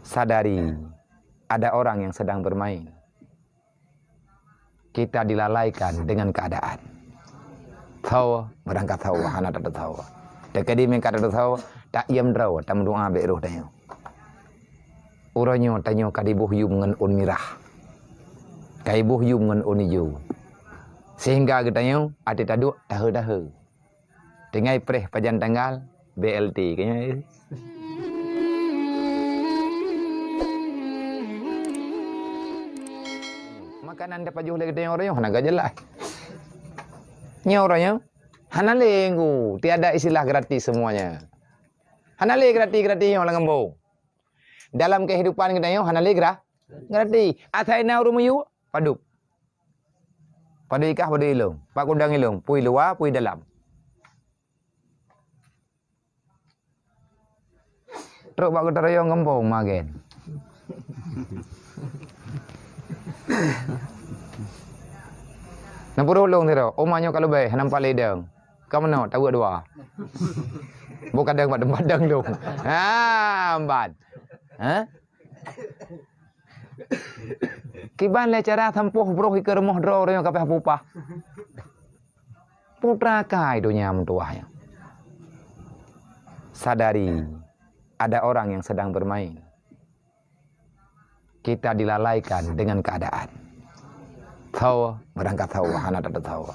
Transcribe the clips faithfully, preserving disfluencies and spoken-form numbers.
Sadari ada orang yang sedang bermain. Kita dilalaikan dengan keadaan. Tho, barangkasoe, hana tateusoe. Teukeudi meuka tateusoe, taiem droe, tameudoa bèk roh tanyoe. Uroe nyoe tanyoe ka diboh yum ngon ôn mirah. Ka diboh yum ngon ôn ijo. Sehingga geutanyoe até taduek tahe-tahe. Tinggai preh pajan tanggal B L T kayaknya. Makanan tapajoh lé geutanyoe uroe nyoe hana ka jelas. Nyoe uroe nyoe hana lé ngu, tiada istilah gratis semuanya. Hana lé gratis-gratis nyoe lam gampông. Dalam kehidupan geutanyoe hana lé gra-, gratis. Asai na ureueng miyueb, padub. Padub i kah, padub i lôn. Bak kudang i lôn, pui luwa, pui dalam. Trok bak geutarayong gampông magen. Neupuruh lôn sidroe, uma nyoe ka leubeh, hana meupat lé idong. Ka meunoe, taweuek dua. Boh kadang bak teumpat dong lôn. Ha, ban. Ha? Kiban lé cara sampôh broh ikeue rumoh droe, ureueng nyoe ka payah pupah. Putra kai donya meutuwah nyan. Sadari, ada orang yang sedang bermain. Kita dilalaikan dengan keadaan. Tho, barangkasoe, hana tateusoe.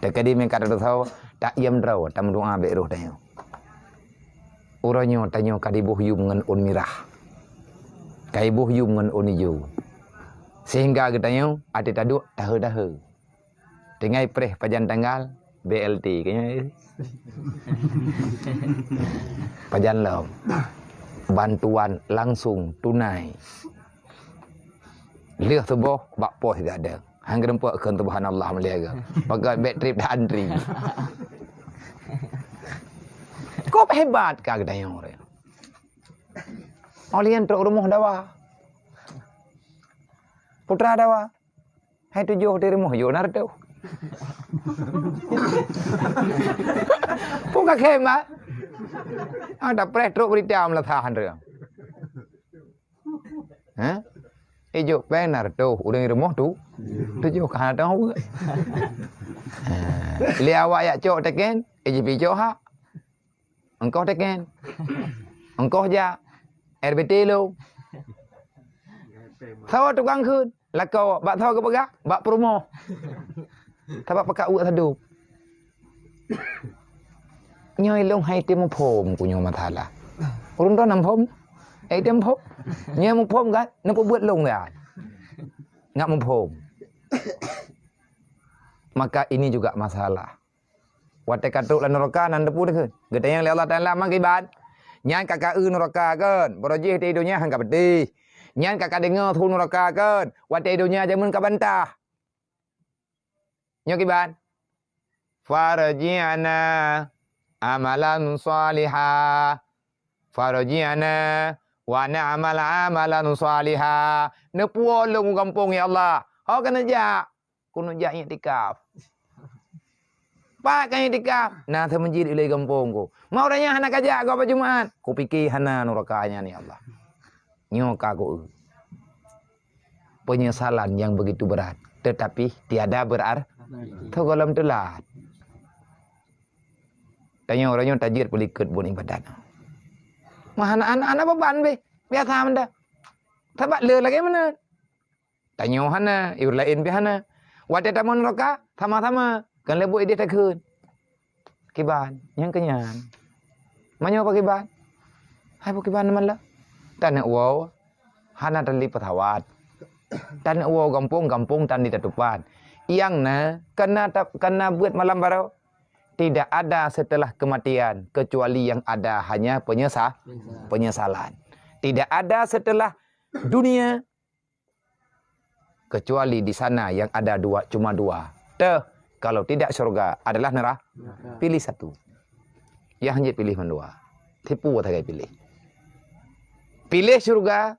Teukeudi meuka tateusoe, taiem droe, tameudoa bèk roh tanyoe. Uroe nyoe tanyoe ka diboh yum ngon ôn mirah. Ka diboh yum ngon ôn ijo. Sehingga geutanyoe até taduek tahe-tahe. Tinggai preh pajan tanggal B L T kayaknya. Pajan lom. Bantuan langsung tunai. Lheueh suboh bak pos gadeng. Han geureumpok kheun subhanallah mulia geuh. Pakai bek trip dah antri. Kok hebat ka geutanyoe ureueng. Olian trok rumoh dawa. Putra dawa. Hai tujoh di rumoh yuk na reutôh. Pun ka khem, Mak. Ah, dak preh trok berita meulasa han reueng. Ha? Ijok péng na reutôh, ureueng rumoh tu. Tujoh ka hana teuh. Ha. Lé awak yak cok teken, ijih pi cok hak. Engkoh teken. Engkoh jak. R B T lo. Sawa tukang kheun. Lakoe bak sawa geupeugah, bak peurumoh. Sabab pakat uek sadub. Nyoe ilong hai tem muphom ku nyoe masalah. Ureueng droe na muphom? Eh, tem muphom. Nyoe muphom kan? Neupeubuet long kan? Ngat muphom. Maka ini juga masalah. Watée ka trok lam nuraka nan teupeu deukeue. Geutanyong lé Allah Taala, "Ma kiban?" Nyan ka ka eu nuraka kon, barojih di donya han ka peudeh. Nyan ka ka deungoe su nuraka kon, watée donya jameun ka bantah. Nyoe kiban? Farji'na amalan saliha. Farji'na wa na'mal amalan saliha. Neupuwoe lôn u gampông, ya Allah. Ho keuneuk jak? Keuneuk jak iktikaf. Pat ka iktikaf? Na seumeujid ilée gampông ku. Ma ureueng nyan hana ka jak gob Jumat? Kupike hana nuraka nyan, ya Allah. Nyoe ka ku eu. Penyesalan yang begitu berat, tetapi tiada berar-, teugohlom teulat. Tanyoe uroe nyoe tajeuet peulikot buet ibadat. Mah aneuk-aneuk hana beban beh, biasa mantong. Sabab le lagée meunan. Tanyoe hana, ureueng laén pih hana. Watée tamong nuraka, sama-sama. Kon lé buet ideh takheun. Kiban, nyang keunyan. Meunyoe pakriban? Hai pakriban meulah? Taneuk woe, hana tan di pesawat. Taneuk woe gampông, gampông tan di tatupat. Nyang na, kana ta-, kana buet malam baroe, tidak ada setelah kematian, kecuali yang ada hanya penyesa-, penyesalan. Tidak ada setelah dunia, kecuali di sana yang ada dua, cuma dua. Teuh, kalau tidak syurga adalah nera-, pilih satu. Nyang jeuet pilih mandua. Tipu sagai pilih. Pilih syurga,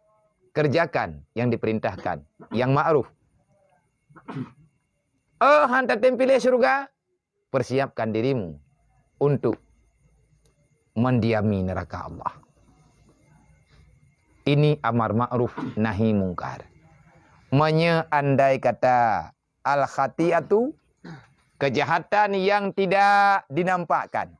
kerjakan yang diperintahkan, yang ma'ruf. Oh, han tatem pilih syurga, persiapkan dirimu untuk mendiami neraka Allah. Ini amar ma'ruf nahi mungkar. Meunyoe andai kata al-khati'atu, kejahatan yang tidak dinampakkan.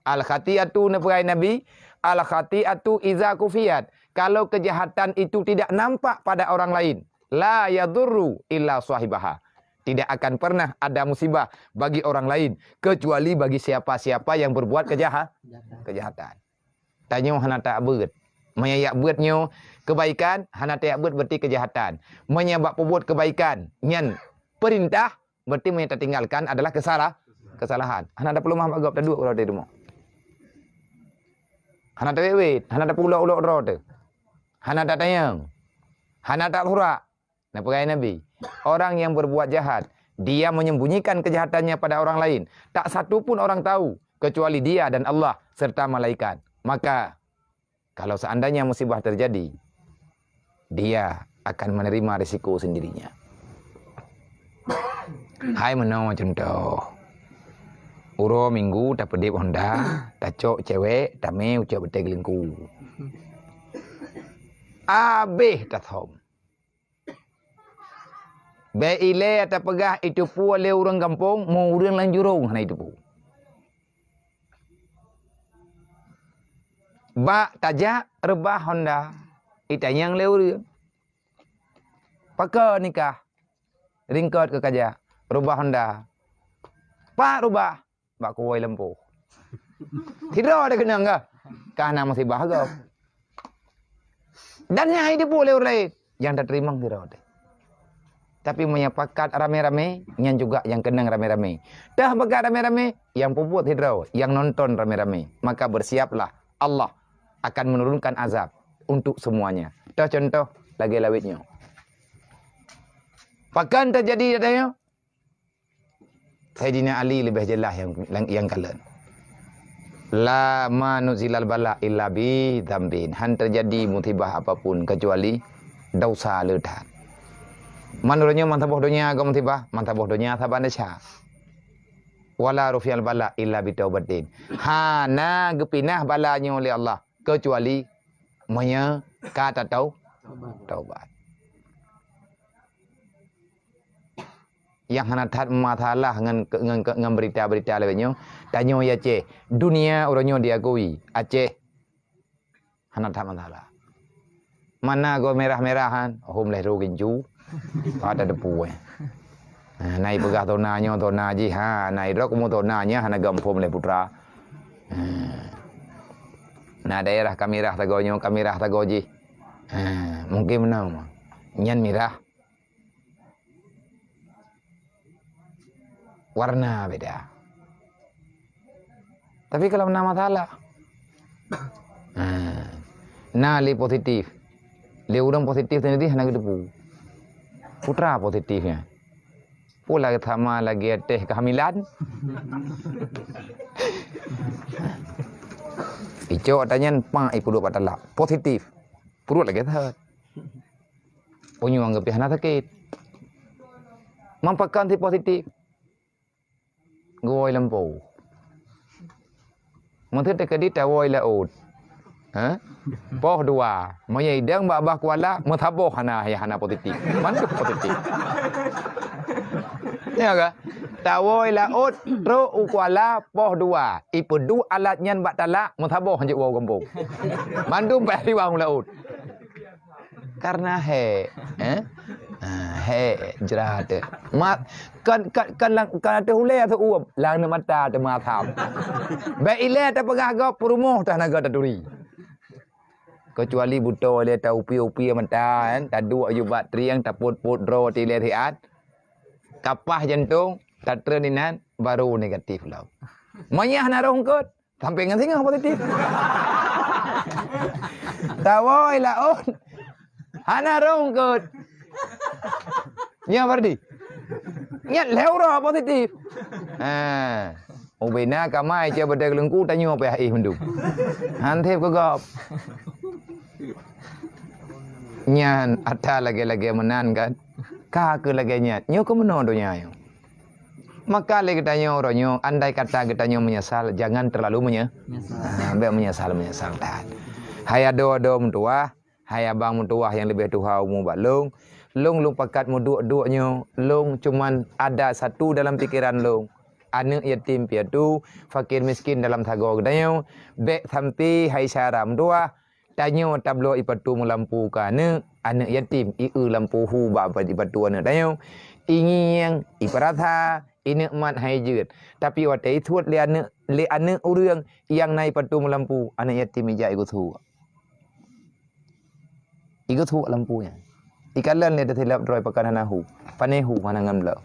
Al-khati'atu, neupeugah Nabi, al-khati'atu iza kufiyat. Kalau kejahatan itu tidak nampak pada orang lain, la yadurru illa sahibaha. Tidak akan pernah ada musibah bagi orang lain kecuali bagi siapa-siapa yang berbuat kejaha-, kejahatan. Tanyoe hana tabeuet. Meunyoe yak beuet nyoe kebaikan, hana tayak beuet berarti kejahatan. Meunyoe bak peubuet kebaikan, nyan perintah, berarti meunyoe tatinggalkan adalah kesalah-, kesalahan. Hana tapeulumah bak gob, taduek uroe teuh di rumoh. Hana tawet-wet, hana tapulok-ulok droe teuh. Hana tatanyong. Hana tahurak. Neupeugah Nabi, orang yang berbuat jahat, dia menyembunyikan kejahatannya pada orang lain. Tak satu pun orang tahu, kecuali dia dan Allah serta malaikat. Maka, kalau seandainya musibah terjadi, dia akan menerima risiko sendirinya. Hai meunoe cuntoh. Uroe Minggu tapeudeb honda, tacok cewek, tamé ucok batée geulingku. Abéh tathom. Bék ilée tapeugah iteupeue lé ureuëng gampông, meu ureuëng lam jurông hana iteupeue. Bak tajak reubah honda, itanyong lé ureuëng, "Pakon nikah?" Ringkot keu kajak, "Reubah honda." "Pat reubah?" "Bak kuwoe lampôh." Sidroe teuh keunong ka. Ka na musibah gob. Dan nyan hai teupeue lé ureuëng laén nyang tateurimong sidroe teuh. Tapi meunyoe pakat ramé-ramé, nyan juga nyang keunong ramé-ramé. Teuh pakat ramé-ramé, nyang peubuet sidroe, nyang nonton ramé-ramé. Maka bersiaplah, Allah akan menurunkan azab untuk semuanya. Teuh cuntoh lagée lawét nyoe. Pakon teujadi ata nyoe? Saidina Ali leubeh jeulaih nyang, nyang, nyang kalon. "La ma nuzilal bala illa bi dzambin." Han teujadi musibah apapun kecuali dosa le that. Man uroe nyoe man saboh donya gob musibah, man saboh donya saban desya. "Wala rufi'al bala illa bi taubatin." Hana geupinah bala nyoe lé Allah kecuali meunyoe ka tatau-, taubat. Nyang hana that masalah ngon, ngon, ngon berita-berita lawét nyoe, tanyoe di Aceh. Dunia uroe nyoe diakui, Aceh hana that masalah. Mana goe mirah-mirahan, hom lhée droe gincu, ka tateupeue. Ha, na ipeugah tona nyoe tona jih, ha, na idroe kamoe tona nyan hana geuphom lé putra. Ha. Na daerah ka mirah sagoe nyoe, ka mirah sagoe jih. Ha, mungkin meunan. Nyan mirah. Warna beda. Tapi kalau na masalah, ha, na lé positif. Lé ureuëng positif sendiri hana geuteupeue. Putra positif nyan. Pula sama lagée teh kehamilan. Icok ata nyan, pak, ipeuduek bak talak. Positif. Peuruet lagée that. Punyueng geupiah na sakét. Meupakon si positif. Geuwoe lampôh. Meuseuti keudit tawoe laôt. Ha? Poh dua. Meunyoe idong bak bah kuala, meusaboh hana, ya hana positif. Mandum positif. Ya ka? Tawoe laôt, trok u kuala, poh dua. Ipeuduek alat nyan bak talak, meusaboh hanjeuet woe gampông. Mandum payah riwang u laôt. Karena hék, eh? Ha, hék jrat teuh. Mat, kan, kan, kan, lam, kan ateueh ulée ateueh ueb, lam mata teuma asam. Bék ilée tapeugah gob peurumoh teuh hana gob taturi. Kecuali beutoe lé ta-upi-upi mata, kan? Taduek aju bak trieng, tapot-pot droe ti lé siat. Kapah jantong, tatreun inan, baru negatif lom. Meunyoe hana roh eungkot, sampai ngon singoh positif. Tawoe laôt. Hana roh eungkot. Nya berarti. Nyan lhée uroe positif. Ha. Ubena kamai cit bak teulingku tanyoe payah éh mandum. Han seb keu gob. Nyan ata lagée-lagée meunan kan. Ka keu lagée nyan. Nyoe keu meunoe donya nyoe. Maka lé geutanyoe uroe nyoe, andai kata geutanyoe meunyeusal, jangan terlalu meunye-, Meunyeusal. Ha, bék meunyeusal-meunyeusal that. Hai adoe-adoe meutuwah, Hai abang meutuwah nyang leubeh tuha umu bak lôn, lôn, lôn pakat meuduek-duek nyoe, lôn cuman ada satu dalam pikeran lôn, aneuëk yatim piatu, fakir miskin dalam sagoe geutanyoe, bék sampe hai syara meutuwah, tanyoe tabloe ipatu meulampu keu aneuëk, aneuëk yatim, ié lampu hu bak ipatu aneuëk tanyoe, ingieng, ipeurasa, inikmat hai jeuet. Tapi watée isuet lé aneuëk, lé aneuëk ureuëng nyang na ipatu meulampu, aneuëk yatim ijak igeusuek. Igeusuek lampu nyan. Ikalon lé teusilap droe pakan hana hu. Pané hu hana ngon bloe.